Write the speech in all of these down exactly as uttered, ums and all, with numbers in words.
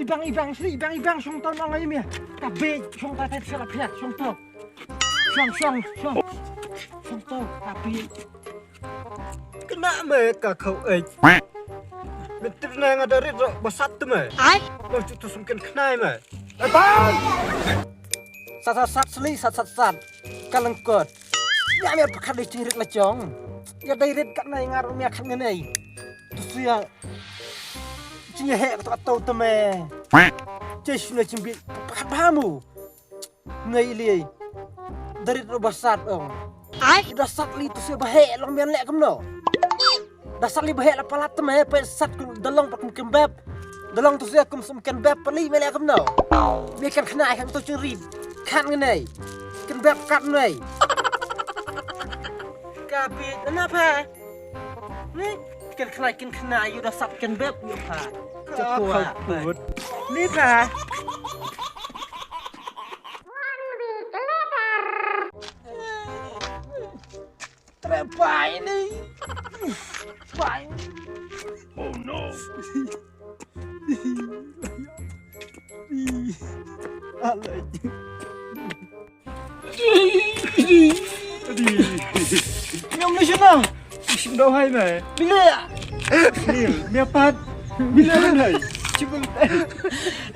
Ibang, ibang, ibang, shong to nong ai me. Ka bej, shong to te sela phiat, shong to. Shong, shong, shong. Shong to, ka bej. Kena me ka khau ei. Mynta nga da rit ro basat te me. Ai. Lo chu to sum ken khnai me. Sat sat sat sli sat sat sat. Ka lyngkot. Ya me pakhat dei chingrit la chong. Ya dei rit kat nai ngar me khat ngenei. Tu suya. Ching he ka to to te me. Che shne ching bi pakhat ba mu. Ngai liai. Da rit ro basat ong. Ai da sat li tu suya ba he long mian lek kumno. Da sat li ba he la palat te me pe sat kum da long pa kum ken bep. Da long tu suya kum sum ken bep pa li me lek kumno. Me ken khnai khang tu chingrit. Khat ngenei. Ken bep kat nei. Ka bit na pha. Ni ken khnai ken khnai yu da sat ken bep yu pha. Ka khau put. Ni pha. Tre pai ni. Pai. Oh no. Alai. Ngam ni shana. Shim dau hai mai. Bila. Ni, ni apat. Bila ni hai. Chibul.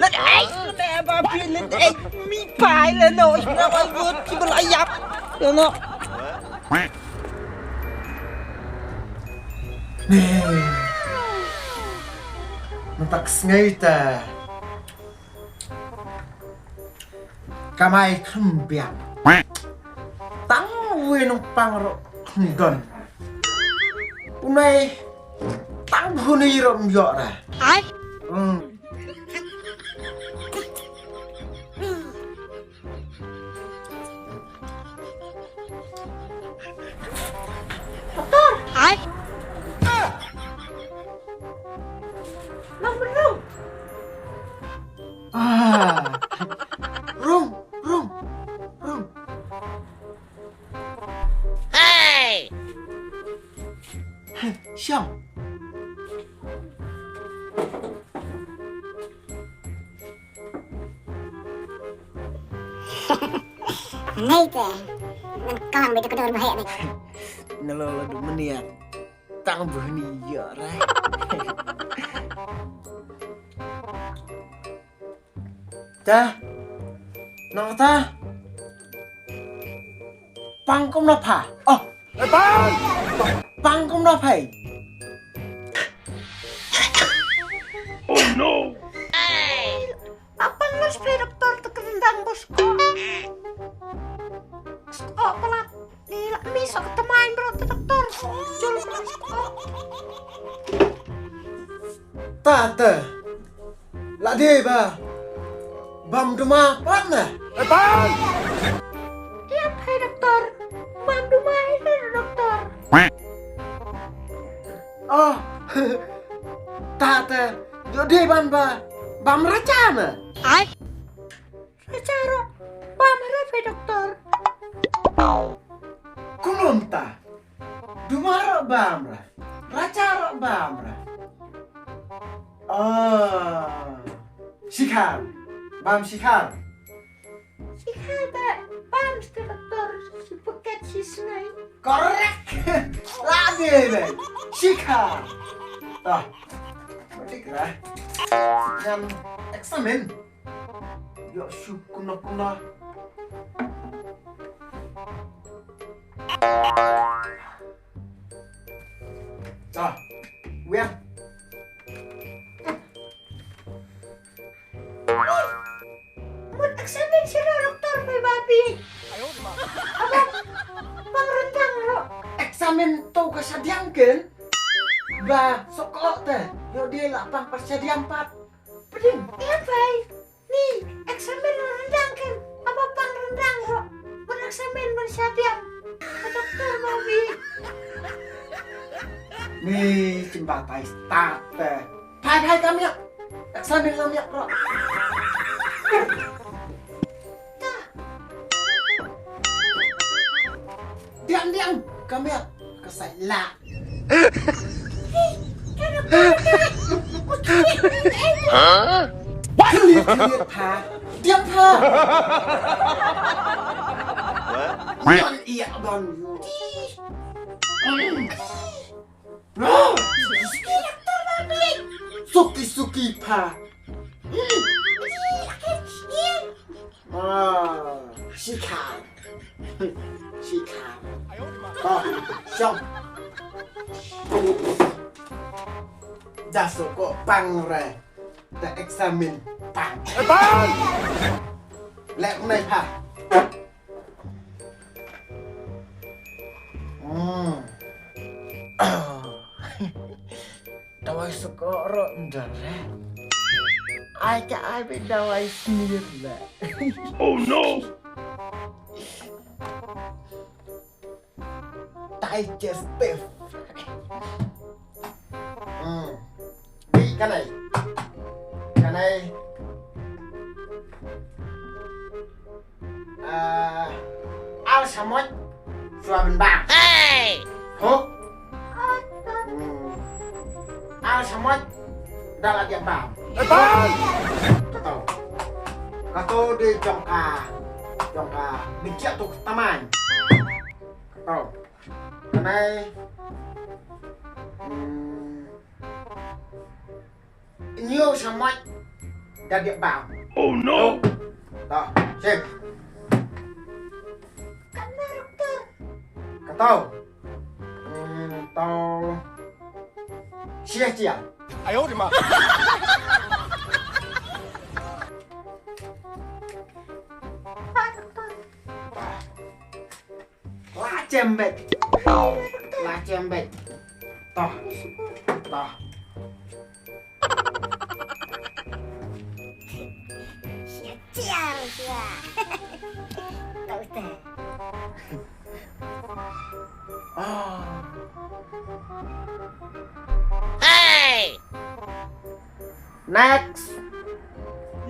Lan ai, lan ai ba pi lan ai. Mi pai lan no. Shim dau hai gut chibul ayap. Lan no. Ni. Mynta ka sngi ta. Kamai khlem biang. Tang wei nongpang ruh khlem don. Une tang bhuni ruh ym ïoh re. Ai. Hmm. Doktor. Ai. Nang benar. Ah. Rung, rung, rung. Hey! Shong. Ngai te, nang kalang beda kedor bahaya ni. Nalo lo du meniak. Tang bhuni ïoh re. Ta. Nang ta. Pang kumno pha? Oh, eh, pang. Pang kumno pha? Oh no. Apa nang spray doktor te kerendang bos ko? Sko pelat. Ni la mi sok teman bro te doktor. Jul ko. Ta te. La dei ba. Bam duma pat na. Eh, bam. Ïa, hai doktor. Bam duma ïa doktor. Oh. Tata. Yo dei ban ba. Bam racha na. Ai. Racha ro. Bam re, hai doktor. Kumno ta. Duma ro bam ra. Racha ro bam ra. Ah. Shikhar. Bam shikhar. Shikhar ba bam shi doktor shi paket shi snai. Correct. La dei be. Shikhar. Ah. Matik ra. Ngan examine. Ïoh shu kumno kumno. Ah, wia. Mut examine sha doktor bai babi. Aba pang rendang ro. Examine to ka shadiang ken. Ba sok ko te. Ïoh dei la pang pas shadiang pat. Pdeng. Ïa bai. Ni, examine lo rendang ken. Aba pang rendang ro. Ban examine ban shadiang. Ka doktor ba wi. Ni, chimba tai start te. Phai phai ka miak. Examine la miak ro. Ta. Diam diam ka miak. Ka sai la. Huh? What? Clear, clear, pha. Diam pha. What? Yon ia don yu. No. Suki suki pha. Ah, shikhar. Shikhar. Oh, shong. Da soko pang re. Da examine pang. Eh, pang! Lek nai pha. Hmm. Dawai soko ro ndar re. Ai ka ai be dawai smear le. Oh no. Digestive. Hmm. Bi kanai. Kanai. Ah, al shamoit shuwa ban bam. Hey! Ho? Hmm. Al shamoit da la diap bam. Kato. Kato de jong ka. Jong ka. Bincik tu taman. Kato. Kanai. Hmm. Nyo shamoit da diap bam. Oh no. To. Sim. Kato. Hmm, to. Sia sia. Ayo di ma. Chem beit. La chem beit. Toh. Toh. Siap, siap. Kau teh. Ah. Hey! Next.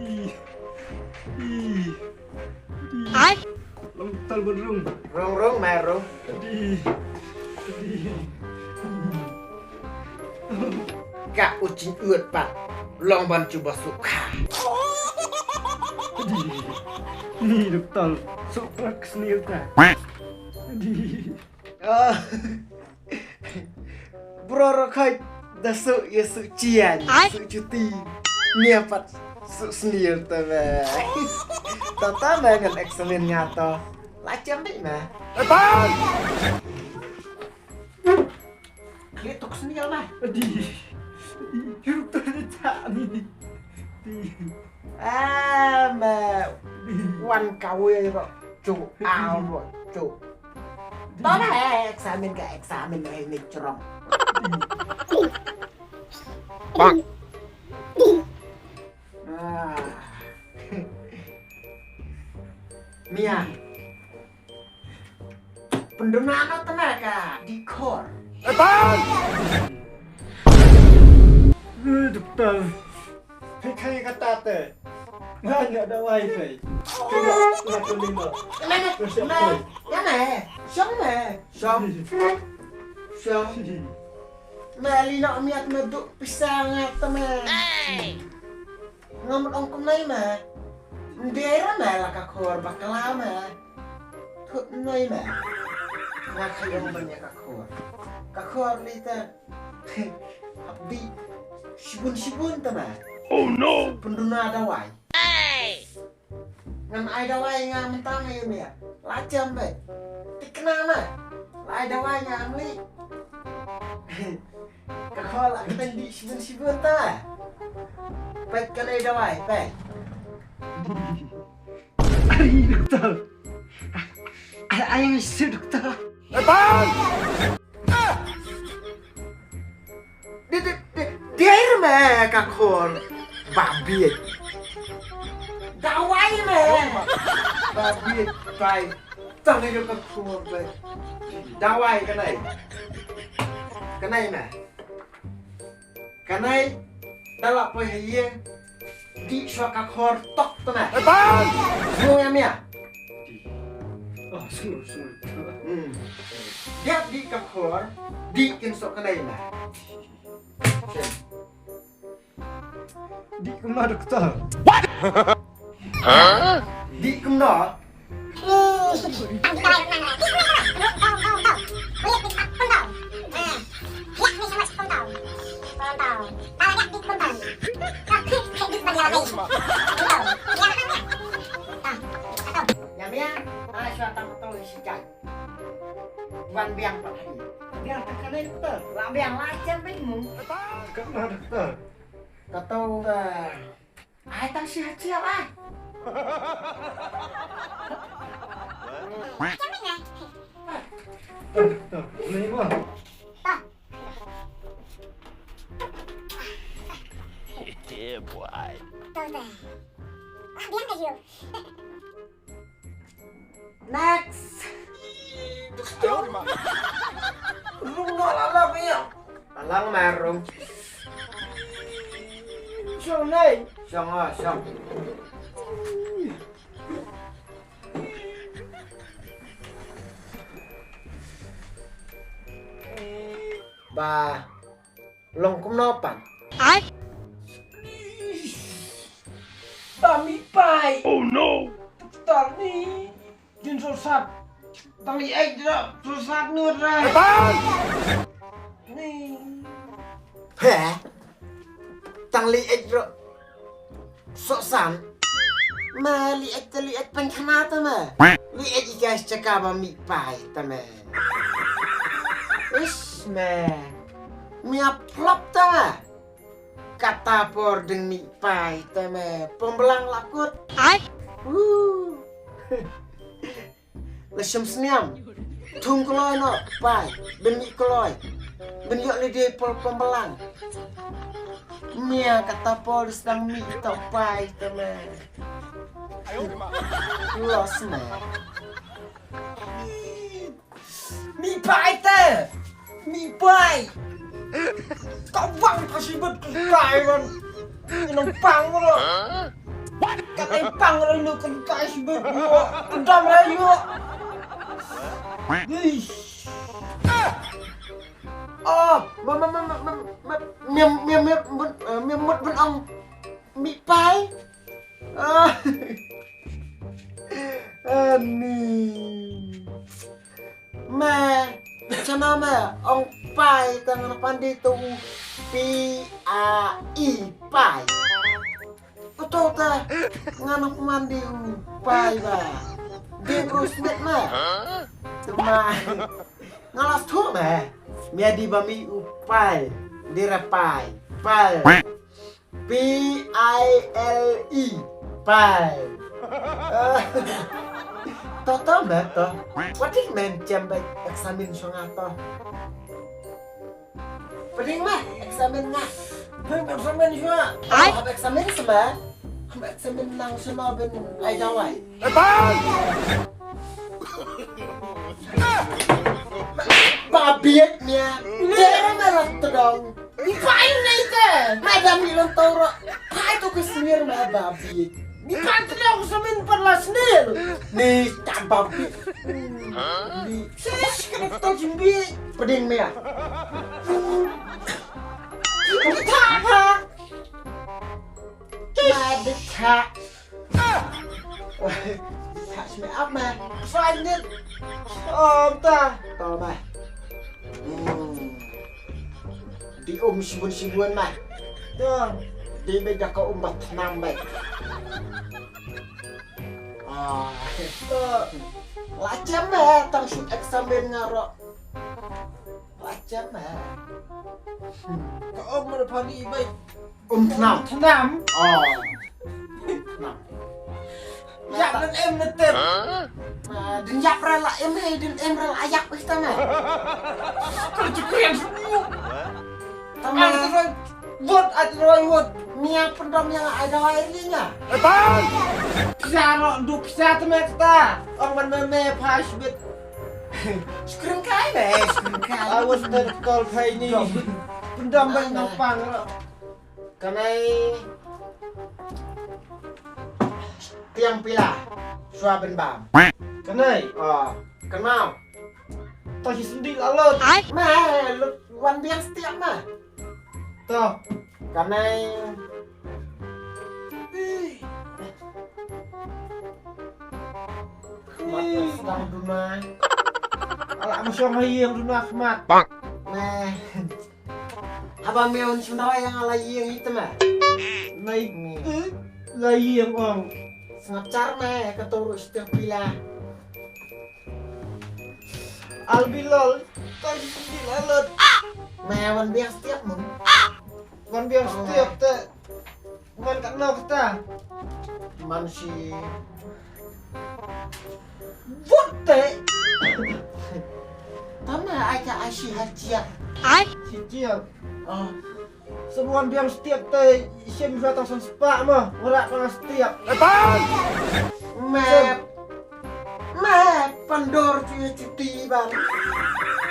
Ih. Ih. Ih. Ai. Long tal ban rung. Rung, rung, mai rung. Ih. Ih. Ka u ching ut pat. Long ban chuba sukha. Ih. Ni doktor. Sukha ksnil ta. Ih. Ah. Bro Rokhoi da su ya su chian, ai, su chuti. Nia pat su sniel ta me. Ta ta me ngan eksamin nga to. La chem bik me. Klik tok sniel me. Di. Yuk ta ni ta ni. Di. Ah, me wan kawei ro. Chu, au ro, chu. Ba ba, eh, eksamin ka eksamin, eh, ni chrom. Bang. Ah. Mia. Pyndonkam tang ka dih khor. Eh, bang! Eh, doktor. Phi kha ïa kata te. Nga ïa dawai phi. Phi ïa la tu lino. Ïa me, ïa me. Shong me. Shong. Shong. Me lino miat me duk pisa nga te me. Ngam ong kumnai me. Ndera me la ka khor bakla me. Thut noi me. Nga kha ong ban ïa ka khor. Ka khor li te. Hap dih shibun shibun te me. Oh no. Pynduna dawai. Ngan ai dawai nga mynta me ïa me. La chem beit. Tikna me. La ai dawai nga am li. Ka khor la ka dih shibun shibun te. Peit ka dei dawai, peit. Ai doktor. Ai ai ngi si doktor. Di di di dir me ka khor. Babiet. Dawai me. Babiet bai. Tang ni ka khor bai. Dawai ka nai. Ka nai me. Ka nai da la poi ha ïing. Dih shuwa ka khor tok tana. Sngewbha ïa mia. Oh, sngewbha, sngewbha. Hmm. Dih dih ka khor. Dih kin sok ka nai na. Dih kumno doktor? What? Huh? Dih kumno? Wan biang pat ha ïing. Biang pat kane doktor. La biang la jan pat mu. Kane doktor. Kato ka. Ai tang shi ha chial ai. Doktor, ni mo. Yeah, boy. Doktor. Ah, biang ka yu. Next. Rung no la la biang. Alang ma rung. Shong nai. Shong ah, shong. Ba. Long kumno pat? Ai. Ba mih pai. Oh no. Tang ni. Jin sosat. Tang li ek jra sosat nur ra. Ni. He? Tang li ek jra. Sok san. Ma li ek te li ek pynkhana te ma. Li ek ika chaka ba mih pai te ma. Ish ma. Mia plop te ma. Kata por ding mih pai te ma. Pom blang lakut. Ai. Woo. La shim sniam. Thung kloi noh, pai, ban mih kloi. Ban ïoh lade pol pambalang. Mia kata pol sdang mih to pai to me. Los me. Mih pai te. Mih pai. Ka wang ka sibet kai wan. Nang pang lo. Ka nang pang lo nu kan kai sibet. Dam rayu. Ish. Oh, ma ma ma ma ma ma miam miam miam miam mut bun ong mi pai. Ah. Ani. Ma, chana ma ong pai tang na pandi tu pi a i pai. Uto ta ngan pynmandi u pai ba. Dei bro smet ma. Tuma. Nga la sthoh ma. Mia di ba mi u pai. Dei ra pai. Pai. P I L E. Pai. To to ma to. What did men jam ba eksamin shonga to. Pdeng ma eksamin nga. Pdeng eksamin shuwa. Ai. Hap eksamin sma. Hap eksamin nang sma ben ai dawai. Ba biet nia. Dera ma rat tedong. Pai nei te. Ma dam ni long toro. Pai to ke smear ma ba biet. Ni pan tedong samin pan la snil. Ni ta ba biet. Ni ses kena to jimbi. Pdeng mia. Kita apa? Madika. Wah, tak semai apa? Fine. Oh, ta. To ma. Hmm. Di um sibun-sibun ma. To. Di beda ka um bat nam bai. Ah. To. Lacam ma tang shoot exam ben ngaro. Lacam ma. Ka um mana pagi bai. Um tnam. Tnam. Oh. Tnam. Ïap nan em na tem. Ah, din ïap ra la em hei, din em ra la ïap ih tama. Kau jukrian semua. Tama. Ai tuan wot, ai tuan wot. Nia pendom yang ai dawai ri nia. Pisa ro du pisa tama ta. Ong ban me me pas bit. Skrin kai me, skrin kai. Awas ter kol kai ni. Pendom ban nang pang ro. Kanai tiang pila shuwa ban bam. Kanai. Oh, kanau. To hi sendi la lut. Ma, lut wan biang setiap ma. To. Kanai. Mat sedang duna. Ala ma shong ha ïing duna khmat. Bang. Ma. Haba me un sum dawai ïa nga la ïing ita ma. Nai. Me. Eh, la ïing ong. Sngap char me ka toru stir pila. Albilol. Tai di la lot. Me wan biang setiap mun. Wan biang setiap te. Man katno kata? Man shi. What the? Tama ai ka ai shi hajiak. Ai? Shi jiak. Oh. Sebuan biang setiap te shim jua tang san sepak mah. Warak pang setiap. Map. Map pandor cuy cuti bang.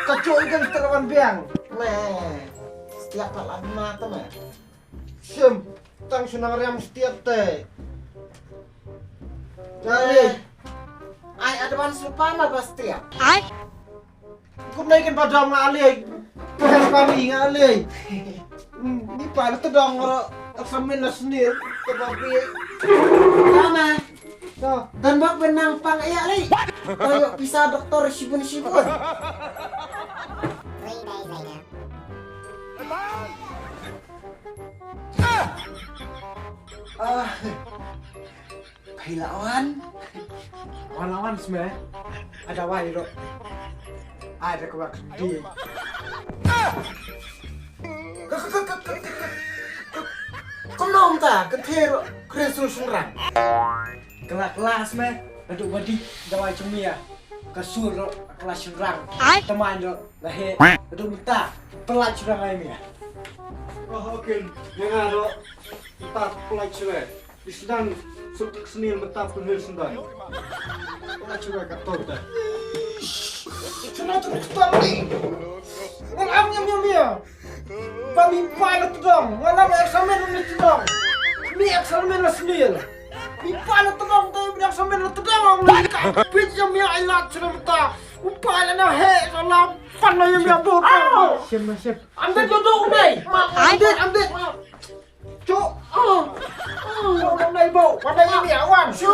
Kacau ikan setelah biang. Map. Setiap tak lama tama. Shim, tang shu nang riam setiap te. Jari. Ai advance lupa ma ba setiap. Ai. Kum nai kin padam nga alai. Padam kami nga alai. Hmm, ni pa na tedong ro eksamin na senir. Tetapi. Tama. To. Dan bak benang pang aya lai. Tayo pisa doktor shibun-shibun. Three days later. Ah. Phi la wan. Wan la wan sma. Ada wai ro. Ada ka wak di. Kumno mynta ka thir kren sul shynrang. Kala kala sma. Adu wadi dawai chumia. Ka sur ruh ka la shynrang. Ai. Tymmen ruh la heh. Ka dum mynta pynlait shynrang ai mia. Oh, okay. Ïa nga ruh mynta pynlait shynrang. Di sdang suk ka sniel mynta pynhil sdang. Pynlait shynrang ka tur te. Shynrang tu ka tur ni. Ngam am ngam ngam ïa. Ba mi pa la tdong, wala mi eksamen la tdong. Mi eksamen la sniel. Mi pa la tdong, te mi eksamen la tdong, ang la ka. Pit jam ïa ai lat sura mata. U pa la na he, sa la pan la ïa mi abu. Shem, shem. Amdet yo do unai. Amdet, amdet. Chu. Chu, unai bo, unai ïa mi awan. Chu.